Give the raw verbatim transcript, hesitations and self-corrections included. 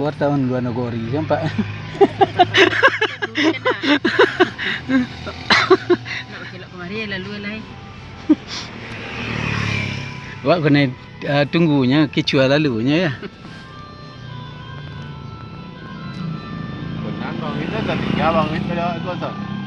Tahun dua nagori, nampak. Nak bakilok kamari, lalu lah. Wak kena uh, tunggunyo kicua lalunyo ya. Benar bang, kita tak tinggal bang, kita lewat kosong.